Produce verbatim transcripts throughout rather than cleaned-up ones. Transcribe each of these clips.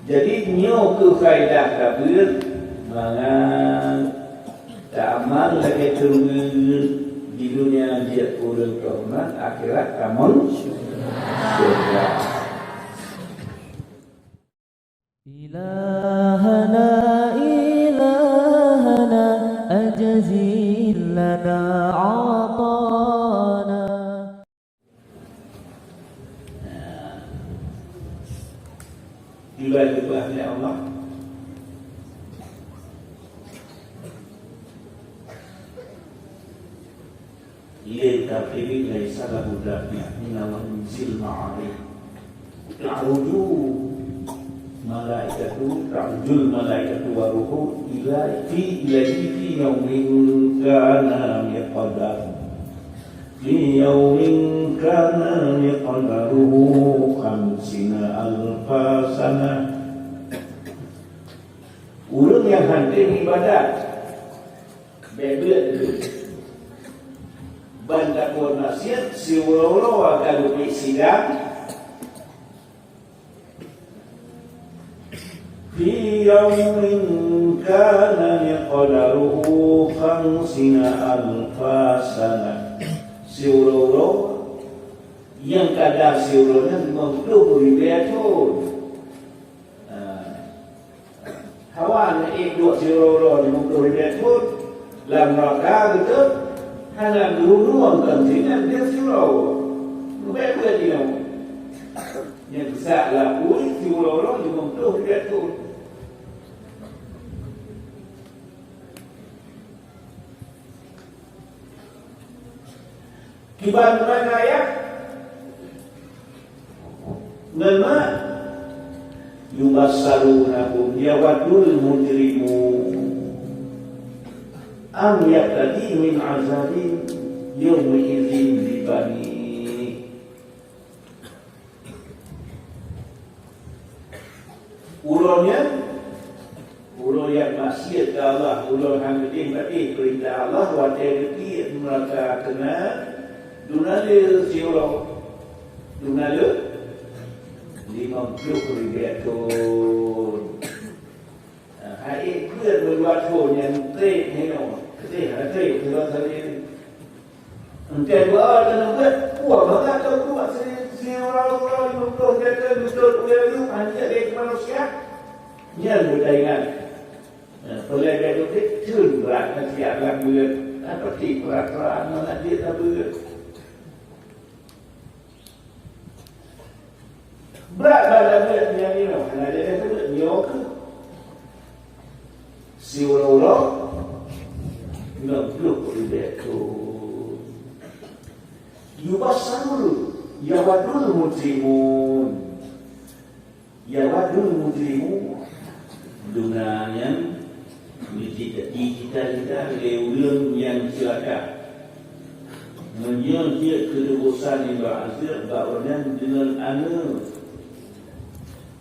Jadi, nyoe keuh faedah tabeuet mangat taamal lagée teunggeut di dunia jeuet ureuëng teuhoreumat, akhirat tamong syurga. إلهنا إلهنا أجزل لنا عطانا. Tiba-tiba ni Allah. Ia tapi laisa lahu dafi'un minal zil ma'arif. Ta'ruju malaikatu, ta'rujul malaikatu wa ruhu ila fi ilaihi fi yaumin kana miqdar. Fi yaumin kana miqdaruhu khamsina alfa sanah. Ureuëng nyang hana ibadat, bèk beuet dulu. Ban tapubuet maksiat, siuroe-uroe ka geupeusidang. Fi yaumin kana miqdaruhu khamsina alfa sanah. Siuroe-uroe, nyang kada siuroe nyan limong ploh ribèe thon. Hawa na ék duek siuroe-uroe limong ploh ribèe thon lam neuraka geuh, hana geurungueng kon sinan dia siuroe-uroe. Leubèh beuet jinoe. Nyang geusak lapui siuroe-uroe limong ploh ribèe thon. Kiban mana ayat? Ngon ma? Yubassaruna hum yawaddul mujrimu am yaftadi min azabi yaumidzin bibani. Uroe nyan, uroe nyang maksiat keu Allah, uroe han geutém-tém peurintah Allah, watèe geutiek neuraka keunan, dum na lé siuroe, dum na lé limong ploh ribèe thon. Hai ék beuet meudua thon nyang trép hinoe, trép, trép, trép. Engkai dua teuneuh beuet, puah bangat teuh buet si, si uroe-uroe limong ploh jeuet beutôi ulèe lôn, anjak lé manusia. Nyan beutaingat. Peulai bèk beutôi, cun brat na siap lam beuet. Apa ti peura-peura aneuk jeuet lam beuet. Brat bak lam beuet nyang inoe, hana jadeh teubeuet nyoe keuh. Siuroe-uroe, enam puluh ribèe thon. Yubassarul, yawaddul mujrimun. Yawaddul mujrimun. Dum na nyang jicita-cita lé ureueng nyang ceulaka. Meunyoe jeuet keu teumpat nyang bak azeub bak ureueng nyan deungon aneuk.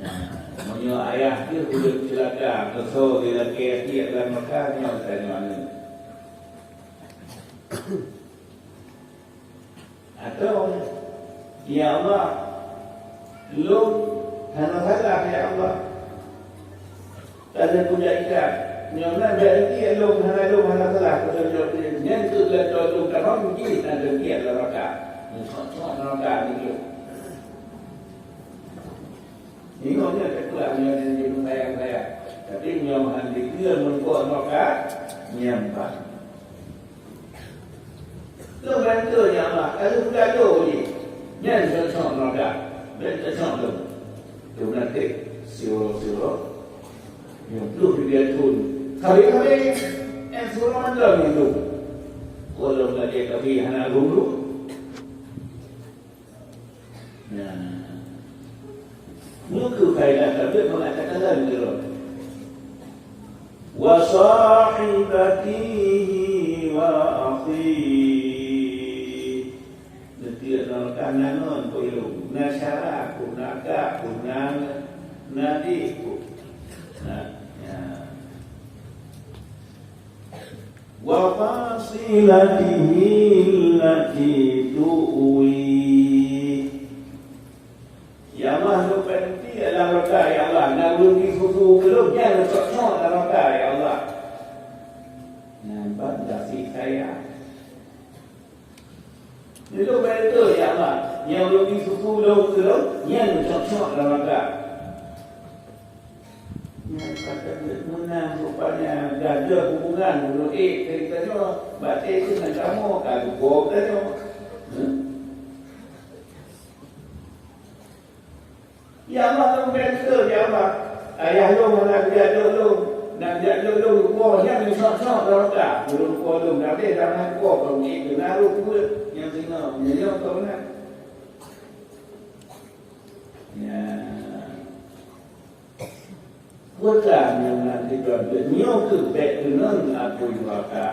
Nah, meunyoe ayah teuh ureueng ceulaka, meusoe lé lakèe tiek lam Mekah nyoe tanyoe aneuk. Atau, "Ya Allah, lôn hana salah, ya Allah." Ka lheueh kujak ikat, nyoe nan bèk tiek lôn hana, lôn hana salah, kujak jaweueb nyan keuh lôn tamong jih nan lôn tiek lam neuraka. Nyoe cok-cok neuraka nyoe. Ingat nyan teupeugah nyoe nyang jeuet sayang-sayang. Tapi nyoe han dikeue meungkok neuraka, nyan ban. Lôn bantu, ya Allah, ka lheueh peugah lôn jih. Nyan cok-cok neuraka, bèk cok-cok lôn. Lôn nanti siuroe-siuroe, nyoe ploh ribèe thon. Sabe-sabe, eh, siuroe mandum nyan tu. Ulôn lagèe tapi hana lôn. Nah, nyoe keuh faedah tabeuet meunan takalon keudroe. "Wa sahibatihi wa akhihi." Neutiek ngon ka na ngon peue ilôn, na syara ku, na kak ku, na, na adik ku. Nah, ya. "Wa fasilatihi allati tu'wi." Ya Allah, lôn peunteng lam neuraka, ya Allah. Na ureuëng di susu ulôn nyan cok-cok lam raka, ya Allah. Nyan ban kasih sayang. Lôn bèk teuh, ya Allah, nyang lôn di susu lôn keu lôn, nyan cok-cok lam raka. Nyan pakat lôn meunang rupanya gadoh hubungan ulôn ék keu geutanyoe, batée keu nan kamoe ka geupo geutanyoe. Heh? Ya Allah, lôn bèk teuh, ya Allah. Ayah lôn hana geujak jok lôn, na geujak jok lôn, lôn po nyan cok-cok lam raka. Ulôn po lôn, tapi dah na po, keu murit keu na rôh peuet nyang singoh, meunyoe keu meunan. Ya. Peue ka meunyoe na tujuan beuet nyoe keuh bèk keunong apui neuraka.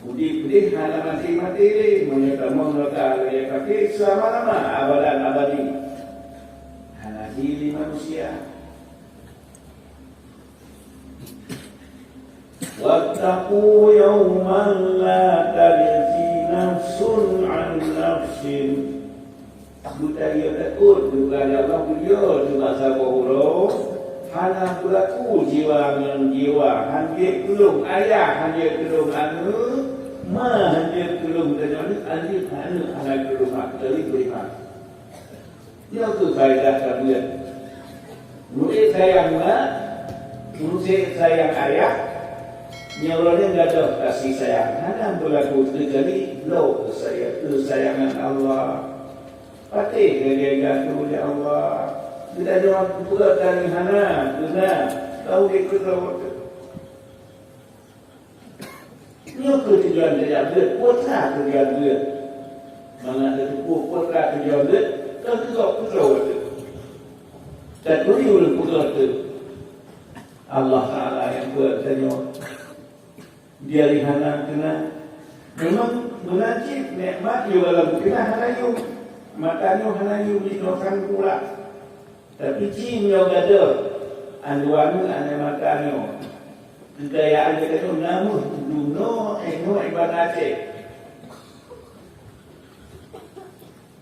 Udeb deh hana maté-maté lé, meunyoe tamong neuraka lagèe kafé seulama-lama abadan abadi. Hana jih lé manusia. Wattaqu yauman la tajzi nafsun an nafsin. Beutayue takot, bukan Allah beliau cuma saboh uroe, hana beulaku jiwa ngon jiwa, han jeuet tulông ayah, han jeuet tulông aneuëk, ma han jeuet tulông tanyoe, aneuëk, aneuëk hana tulông mak, kecuali beurimang. Nyoe keuh faedah tabeuet. Murit sayang mak, murit sayang ayah, nyoe uroe nyoe gadôh kasih sayang. Hana beulaku kecuali bloe keusaya-, keusayangan Allah. Patéh lagèe gata, ya Allah. Geutanyoe peugah keu hana, guna, tahu dikeudroe. Nyoe keuh tujuan tajak beuet, peue teuma tujuan beuet. Mangat tateupeue peue teuma tujuan beuet, ka teugob keudroe teuh. Taturi ureuëng peugah teuh. Allah Taala nyang peugah tanyoe. Di hari hana keunong. Memang meunan cit nikmat yôh lam keunong hana yôh. Mata nyoe hana yôh jinoe sang pula. Tapi ci nyoe gadôh, andua nyoe aneuk mata nyoe. Keugayaan geutanyoe na meuh dunoe, eh, nyoe ibarat Aceh.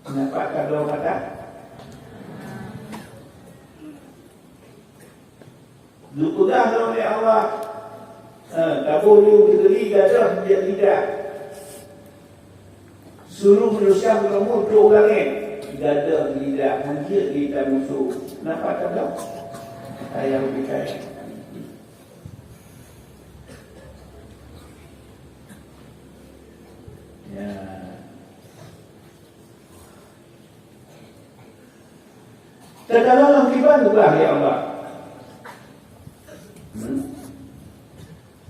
Kenapa gadôh mata? Geupeugah lom lé Allah, eh, taboh lé teukeuli gadôh jeuet lidah. Suruh manusia meureumu trok u langét, gadôh lidah, han jeuet lé tamusoh. Kenapa gadôh? Ayah bukaya. Ya. Teuka lam kiban geupeugah lé Allah. Hmm?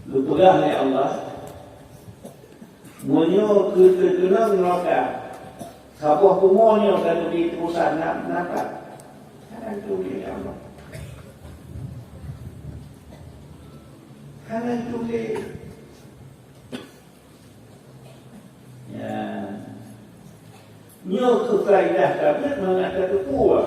Geupeugah lé Allah, meunyoe keu teukeunong neuraka, saboh bumoe nyoe ka geubri teubusan na-, napa? Hana geuturi lé Allah. Hana geuturi. Ya. Nyoe keuh faedah tabeuet mangat tateupeue.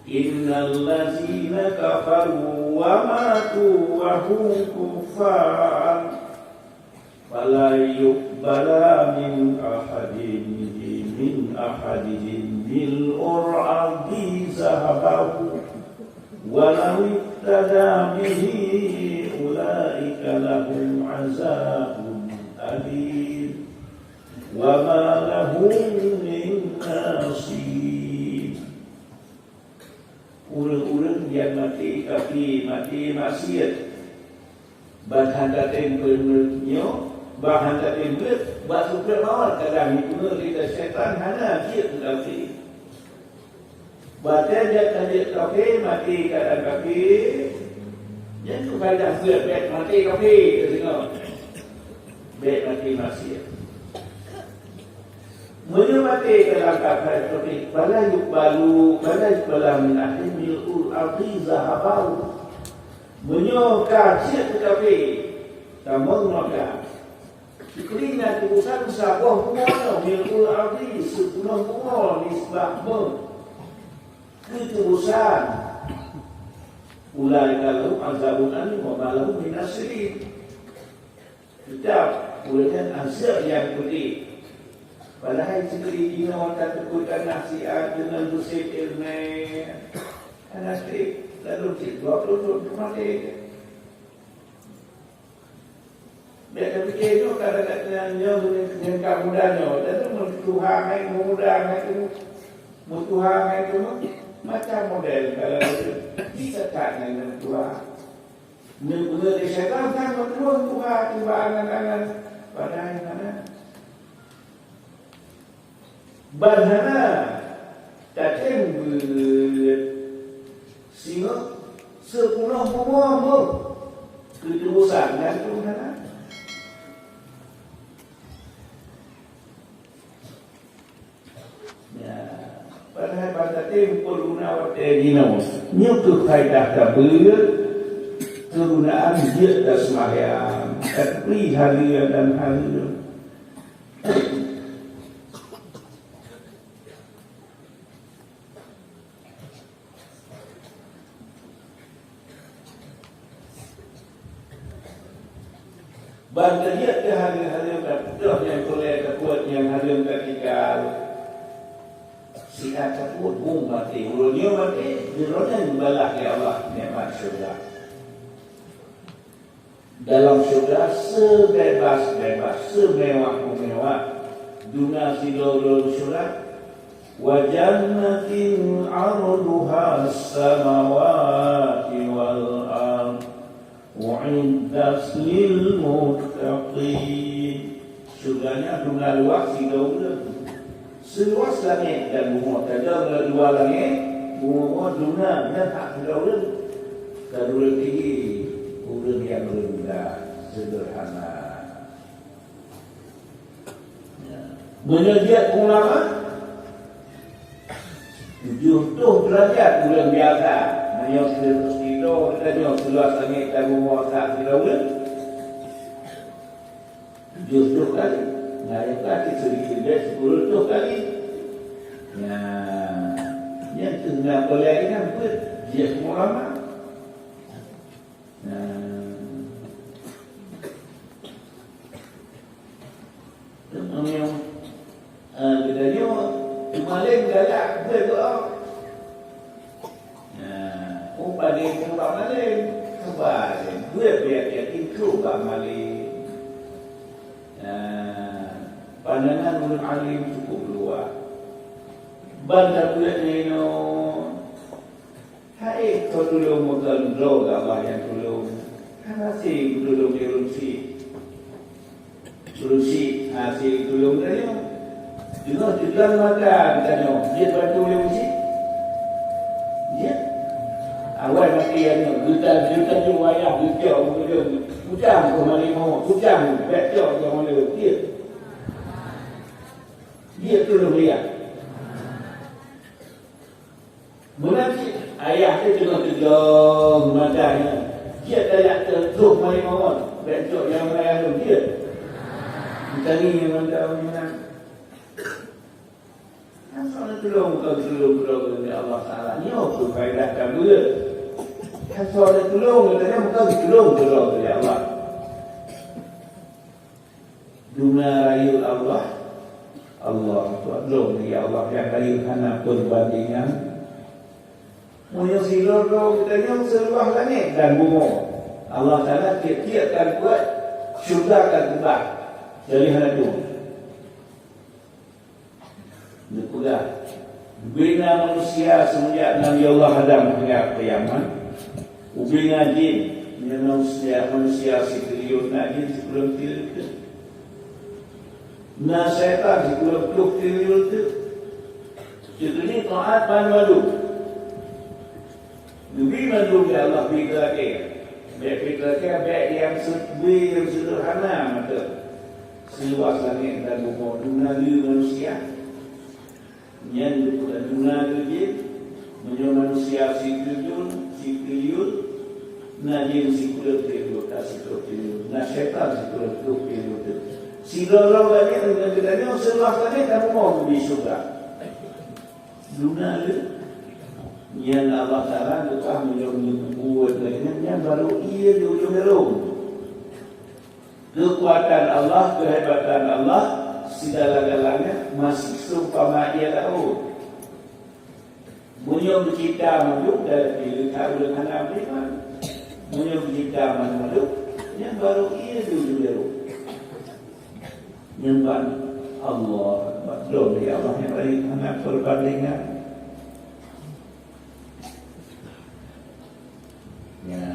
Innal ladzina kafaru wa matu wa hum kuffar, falan yuqbala min ahadihim, min ahadihim mil'ul ardi zahaban, wa law iftada bihi, ulaika lahum azabun alim, wa ma lahum min nasir. Ureuëng-ureuëng nyang maté kafé, maté maksiet, ban han tatem beuet nyoe, ban han tatem beuet, bak sukrat mawöt kadang jipeungeut lé syaitan hana jeuet keu kafé. Watée jak ka jeuet kafé, maté keuadaan kafé, nyan keuh faedah beuet, bék maté kafé, teudeungoe. Bék maté maksiet. Meunyoe maté keuadaan kafé, kafé, fala yuqbalu, fala yuqbala min ahli mil'ul ardi zahaban. Meunyoe ka jeuet keu kafé, tamong maka, dibri na teubusan saboh bumoe nyoe, mil'ul ardi, sipunoh bumoe nisbah beuh. Keu teubusan. Ulaika lahum azabun alim wa ma lahum min nasirin. Teutap, ureuëng nyan azab nyang peudeh. Padahai sikali jinoe tateupeue tanah siat deungon beusit ileumèe. Hana trép, lalu cit dua ploh thon teumaté. Bèk tapike nyoe ka lagèe nyan nyoe ngon ka muda nyoe, dan meutuha hai muda hai tu, meutuha hai tu macam model kalau bisa tak nyan meutuha. Nyoe beungoh lé syaitan kan meutuha tuha tiba angan-angan padahai hana. Ban hana tatem beuet singoh seupulôh bumoe boh keu teubusan nyan tu hana. Ya, padahai ban tatem peue guna watèe jinoe. Nyoe keuh faedah tabeuet, kegunaan jeuet taseumayang, tateupeue haleue dan haleue. Ban teuliet keu haleue-haleue ka putôh nyang peureulèe tapeubuet nyang haleue ka tinggai. Siat tapeubuet bung maté, uroe nyoe maté, jeuet droeneuh geubalah lé Allah nikmat syeuruga. Dalam syeuruga seubeubaih-beubaih, seumeuwah-meuwah, duna sidroe-droe syeuruga, "Wa jannatin 'arduhas samawati wal ard, u'iddat lil muttaqin." Syeuruga nyan duna luwah sidroe ureueng. Seuluwah langèt dan bumoe, tajak luwah langèt, bumoe duna nyan hak sidroe ureueng. Dan ureueng tinggi, ureueng nyang reundah, seudeurhana. Ya. Meunyoe jeuet ulama, tujoh ploh deurajat ureueng biasa. Meunyoe sidroe, tanyoe seuluwah langèt dan bumoe hak sidroe ureueng. Tujoh ploh kali. Nah, nyang ka cit seudikit bèk siploh ploh kali. Nah, nyan keuh na peulai nyan beuet jih ulama. Nah. Meunyoe, eh, geutanyoe teumalém galak beuet keu Allah. Nah, oh, padé keu bak malém, keubalém, beuet-beuet yakin trok bak malém. Nah, pandangan ureueng alim cukup luwah. Ban tabeuet nyoe, hai, soe tulông meukeuen droe geuh Allah nyang tulông. Hana hase tulông lé ureueng syiek. Ureueng syiek hase tulông tanyoe. Teungoh teugang mata geutanyoe, jeuet bantu lé ureueng syiek? Jeuet? Awai maté nyoe, geutanyoe, geutanyoe wayah geucok, geutanyoe utang keu malék mawöt, utang bèk cok keu malék mawöt. Jeuet? Jeuet tulông lé Allah. Meunan cit ayah teuh teungoh teugang mata nyan. Jeuet tajak teuh troh malék mawöt, bèk cok nyang ayah lôn, jeuet. Geutanyoe nyang mantong meunan. Asoe neutulông keu geutulông keudroe lé Allah Taala. Nyoe keuh faedah tabeuet. Asoe neutulông geutanyoe keu geutulông keudroe lé Allah. Duna rayeuk Allah, Allah tuan lôn, ya Allah, nyang rayeuk hana peubandingan. Meunyoe sidroe-droe geutanyoe seuluwah langèt dan bumoe, Allah Taala tiep-tiep ka geubuet, syeuruga ka geukeubah dari hana tueng. Neupeugah, ubé na manusia seumeujak Nabi Allah Adam hingga kiamat, ubé na jén, nyan manusia, manusia sitriliun, na jén sikureueng triliun teuk. Na syaitan sikureueng ploh triliun teuk. Sikureueng taát ban mandum. Neubi mandum lé Allah pi keu lakèe. Bèk pi keu lakèe, bèk nyang se-, bri nyang seudeurhana mantong. Siluwah langèt dan bumoe duna lé manusia. Nyan duna lé jén. Meunyoe manusia sitriliun, sitriliun, na jén sikureueng triliun, ka sikureueng triliun. Na syaitan sikureueng ploh triliun teuk. Sidroe-droe langèt ngon geutanyoe, siluwah langèt dan bumoe geubri syeuruga. Duna lé, nyan Allah Taala geupeugah meunyoe buet lagèe nyan, nyan barô ié di ujông jaroe. Keukuatan Allah, keuhebatan Allah, Sigala-galanya masih seumpama ie laôt. Meunyoe meucebta mandum, dan di leuta ureuëng hana beriman. Meunyoe meucebta mandum, nyan barô ie dudoe. Nyan ban Allah Akbar. Dong di Allah nyang laén hana perbandingan. Ya.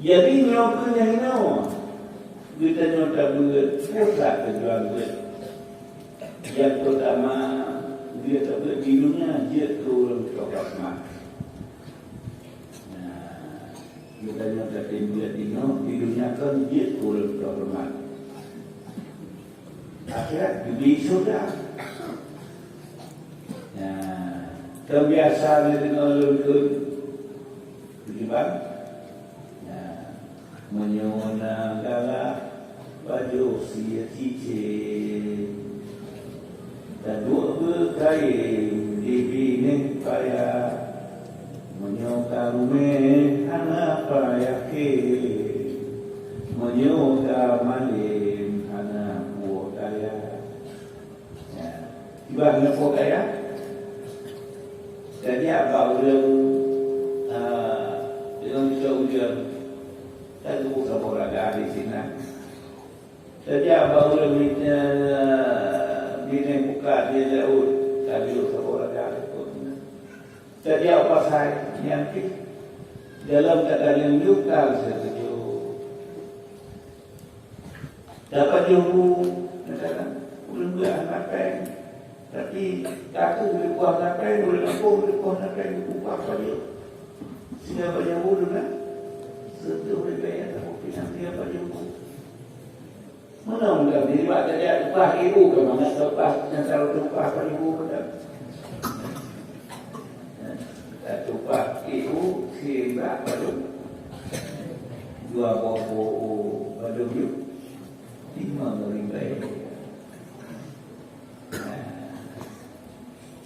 Jadi, nyoe keuh nyang inoe, geutanyoe tabeuet, peue that tujuan beuet. Nyang peutama, geutanyoe tabeuet di dunia jeuet keu ureuëng teuka seumah. Nah, geutanyoe tatem beuet inoe di dunia kon jeuet keu ureuëng teuka seumah. Akhirat geubri syurga. Nah, kon biasa neudeungoe lôn kheun. Tujuan? Nah, meunyoe na galak pajoh sie cicém, taduek beukayém di binéh paya. Meunyoe ka ruméh hana payah kém, meunyoe ka malém hana puwoe kaya. Ya. Kiban neupok ayah? Tajak bak ureuëng, a, deungon cok ureuëng, tajak saboh raga di sinan. Tajak bak ureuëng, a, binéh buka di laôt, tajak saboh raga di sinan. Tajak u pasai, nyan pih dalam keadaan nyang luka seukeujot. Dapat jumpa, kadang-kadang ureuëng beuet hana péng. Tapi takue geukuah hana péng, ureuëng gampông geukuah hana péng, geukuah pajoh. Sehingga pajoh ureuëng kan? Seutôt ribèe, tapi pinang sehingga pajoh ureuëng. Meunan kan, di bak tajak tumpah ibu, kan mangat tumpah, nyang selalu tumpah pajoh ureuëng kan? Tumpah ibu, sehingga pajoh. Dua boh boh pajoh yuk. Lima ribèe. Nah,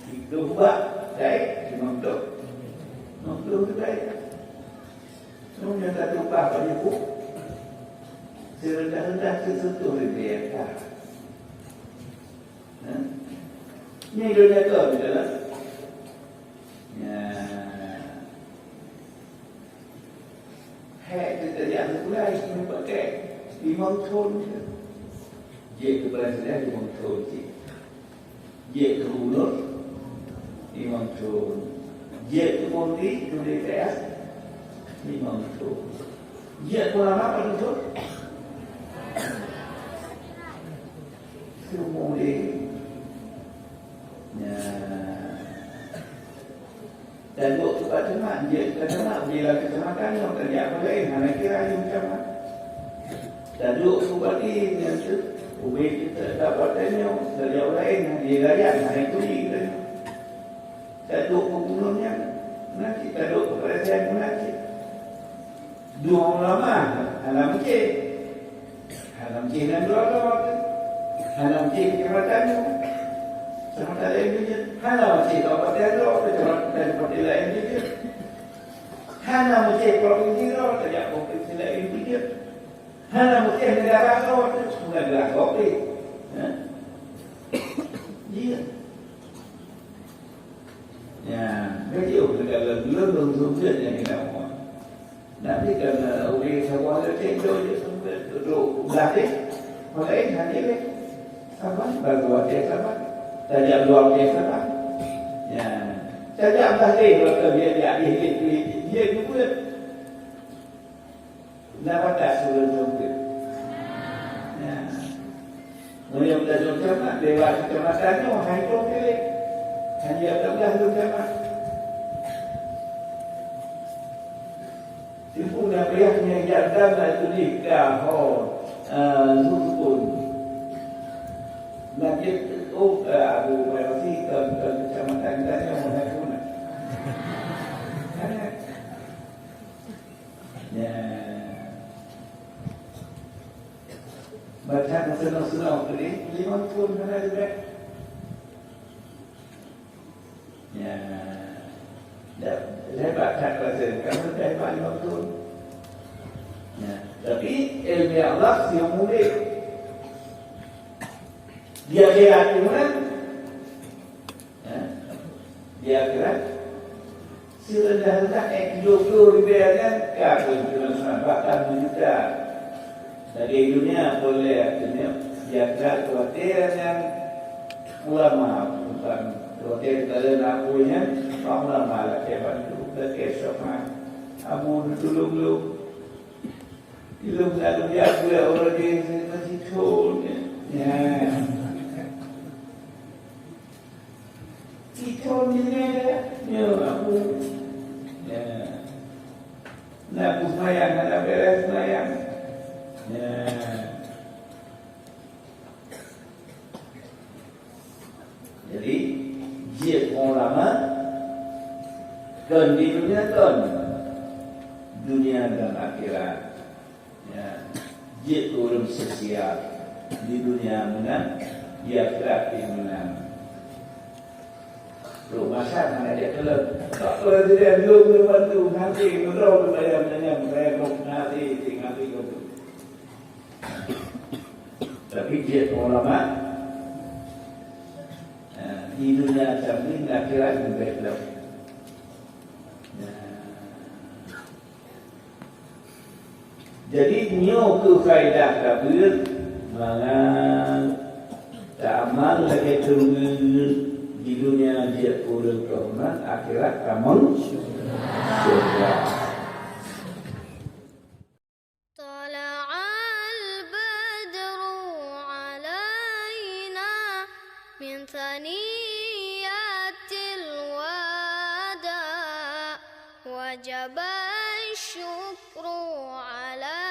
itu bak dai, lima puluh. Lima puluh tu dai. Nyoe nyang ka tumpah bak ibu, seurendah-rendah seuseutôt ribèe ka. Nah, nyoe donya ka, beutôi lah. Ya. Hék teuka jak seukula, jih pakai limong thon je. Jeuet keu pelajaran limong thon cit. Jeuet keu gubunur, limong thon. Jeuet keu putri, keu D P R, limong thon. Jeuet keu ulama, padum thon? Seumur udép. Nyan. Dan duek keu Pak Camat, jeuet keu Pak Camat, bila kecamatan nyoe tajak u laén, hana kira jih Pak Camat. Dan duek keu Bupati, nyan tu, ubé kita dapat nyoe, tajak u laén, di rakyat, hana turi kita nyoe. Dan duek keu gubunur nyan, na cit, dan duek keu Presiden, na cit. Dua ulama, hana meucéh. Hana meucéh nan droe-droe teuh. Hana meucéh keucamatan nyoe. Keucamatan laén keujeuet. Hana meucéh kabupaten droe, keucamatan, kabupaten laén keujeuet. Hana meucéh propinsi droe, tajak propinsi laén keujeuet. Hana meucéh neugara droe, teuh neugara droe pih. Ha? Iya. Ya, beudieuh neugara lôn, lôn seumeubeuet nyang inong. Nabi kan, eh, ubé saboh leucek do je seumeubeuet, duek blah deh. Orang laén hana lé. Saban, baru watèe saban. Tajak dua watèe saban. Ya. Tajak blah deh, waktu dia jak deh, deh, deh, dia juga. Na pakat ureueng seumeubeuet. Ya. Meunyoe tajoh camat, dewan kecamatan nyoe hai troh piléh. Hanya tablah lôn camat. Tipu na payah nyang jak dam na tuléh ka ho, eh, sukun. Na jeuet, oh, ka Abu Bayasi, ka, ka kecamatan geutanyoe, hai pun. Ya. Baca senang-senang tadi, lima pun hana juga. Ya. Ya, hebat that rasa. Kamu dah hebat lima pun. Ya. Tapi ilmu Ya Allah, siumu udeb. Di akhirat tu kan? Ya. Di akhirat, sirendah-rendah eh tujoh ploh ribèe nyan ka pun keuneuk bahkan meujuta. Lagèe dunia boleh artinya di akhirat kuatir nyan ulama bukan kuatir dalam aku nyan ulama lah hebat tu lagi sama Abu tulung lu. Ilung lalu dia buat orang dia masih thôn. Ya. Di thôn ni ada. Ya, aku. Ya. Nak aku semayang, nak beres semayang. Ya. Jadi, jeuet ulama kon di dunia kon. Dunia dan akhirat. Ya. Jeuet ureueng sosial di dunia meunan, di akhirat pih meunan. Trok masa hana jak kalon. Tak pernah jadi dulu bantu nanti ngobrol bayar nanya bayar kok nanti nanti kok. Tapi jeuet ulama eh, di dunia sambil akhirat lebih lom. Nah. Jadi nyoe keuh faedah kabeuet mangat taamal lagèe teunggeun di dunia jeuet ureueng keuhormat akhirat tamong syurga. طلع البدر علينا من ثنيات الوداع وجب الشكر على